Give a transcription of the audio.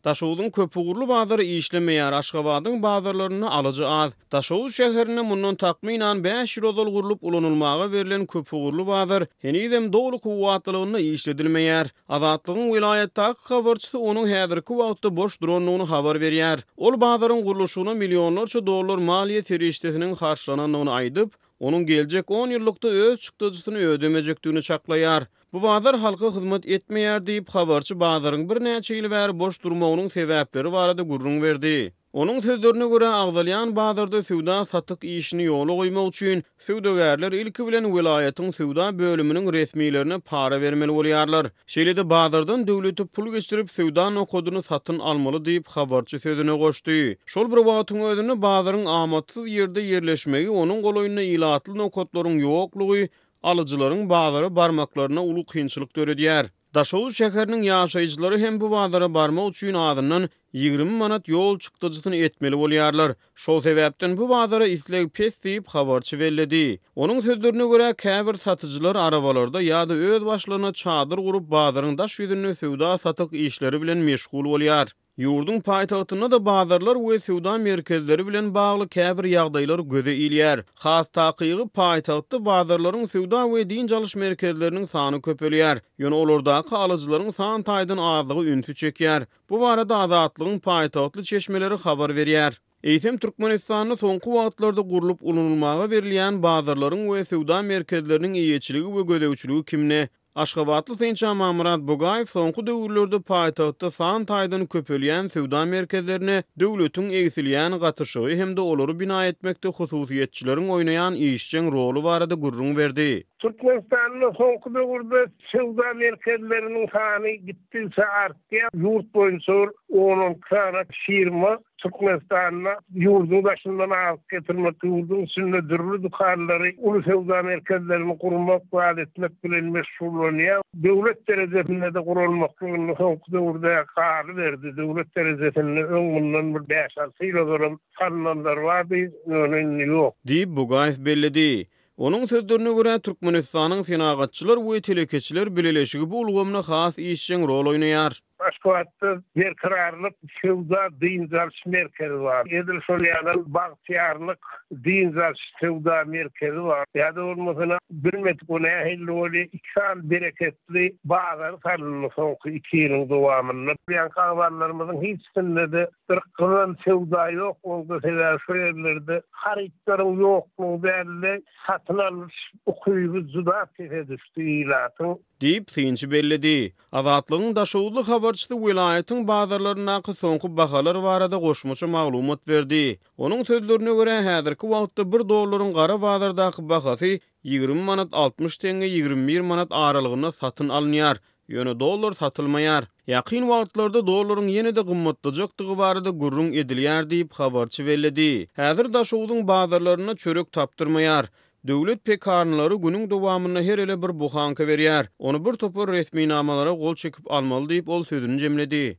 Daşogzuň köpugurly bazary işlemeýär, Aşgabadyň bazarlarynda alyjy az. Daşoguz şäherinde mundan takmynan bäş ýyl ozal gurlup ulanylmaga berlen köpugurly bazar henizem doly kuwwatlylygynda işledilmeýär. Azatlygyň welaýatdaky habarçysy onuň häzirki wagtda boş durandygyny habar berýär. Ol bazaryň gurluşygyna millionlarça dollar maliýe serişdesiniň harçlanandygyny aýdyp, onuň geljek on ýyllykda öz çykdajysyny ödemejekdigini çaklaýar. Bu bazar halka hyzmat etmeýär diýip, habarçy bazaryň birnäçe ýyl bäri boş durmagynyň sebäpleri barada gürrüň berdi. Onuň sözlerine görä, agzalýan bazarda söwda-satyk işini ýola goýmak üçin söwdagärler ilki bilen welaýatyň söwda bölüminiň resmilerine para bermeli bolýarlar. Şeýle-de bazardan döwlete pul geçirip, söwda nokadyny satyn almaly diýip, habarçy sözüne goşdy. Şol bir wagtyň özünde bazaryň amatsyz ýerde ýerleşmegi, onuň golaýynda ilatly nokatlaryň ýoklugy alyjylaryň bazara barmaklaryna uly kynçylyk döredýär. Daşoguz şäheriniň ýaşaýjylary hem bu bazara barmak üçin azyndan 20 manat ýol çykdajysyny etmeli bolýarlar. Şol sebäpden bu bazara isleg pes diýip, habarçy belledi. Onuň sözlerine görä, käbir satyjylar arabalarda ýa-da öz başlaryna çadyr gurup, bazaryň daş ýüzünde söwda-satyk işleri bilen meşgul bolýar. Ýurduň paýtagtynda-da bazarlar we söwda merkezleri bilen bagly käbir ýagdaýlar göze ilýär. Has takygy, paýtagtda bazarlaryň, söwda we dynç alyş merkezleriniň sany köpelýär. Ýöne olardaky alyjylaryň san taýdan azlygy ünsi çekýär. Bu barada Azatlygyň paýtagtly çeşmeleri habar berýär. Eýsem, Türkmenistanda soňky wagtlarda gurlup ulanylmaga berilýän bazarlaryň we söwda merkezleriniň eýeçiligi we gözegçiligi kimde? Aşgabatly synçy Amanmyrat Bugaýew soňky döwürlerde paýtagtda san taýdan köpelýän söwda merkezlerine döwletiň egsilýän gatyşygy hem-de olary bina etmekde hususyýetçileriň oýnaýan işjeň roly barada gürrüň berdi. Türkmenistanda soňky döwürde söwda merkezleriniň sany gitdigiçe artýar. Ýurt boýunça bir on-on iki sany firma Türkmenistanda ýurduň daşyndan azyk getirmek, ýurduň içinde dürli dükanlary, uly söwda merkezlerini gurmak, bar etmek bilen meşgullanýar. Döwlet derejesinde-de guralmaklyk indi soňky döwürde galyberdi. Döwlet derejesinde öň mundan bir bäş-alty ýyl ozalam salnanlar bardy, ýöne indi ýok. Diýip, Bugaýew belledi. Onuň sözlerine görä, Türkmenistanyň Senagatçylar we telekeçiler bileleşigi bu ulgamda has işjeň rol oýnaýar. Aşgabatda Berkararlyk söwda-dynç alyş merkezi bar. Edil şol ýalam Bagtyýarlyk dynç alyş söwda merkezi bar. Ýa-da bolmasa, bilmedik o nähili bolýar, iki sany bereketli bazar salyndy soňky iki ýylyň dowamynda. Ýaňky agzanlarymyzyň hiçisinde-de bir gyzan söwda ýok, onda sebäbi şo ýerlerde harytlaryň ýoklugy däl-de, satyn alyş ukyby juda pese düşdi ilatyň. Diýip, synçy belledi. Azatlygyň daşoguzly habarçysy welaýatyň bazarlaryndaky soňky bahalar barada goşmaça maglumat berdi. Onuň sözlerine görä, häzirki wagtda bir dollaryň gara bazardaky bahasy 20 manat 60 teňňe 21 manat aralygynda satyn alynýar, ýöne dollar satylmaýar. Ýakyn wagtlarda dollaryň ýene-de gymmatlajakdygy barada gürrüň edilýär diýip, habarçy belledi. Häzir Daşogzuň bazarlarynda çörek tapdyrmaýar. Döwlet pekarnalary günüň dowamynda her ele bir buhanka berýär. Ony bir topar resminamalara gol çekip almaly diýip, ol sözüni jemledi.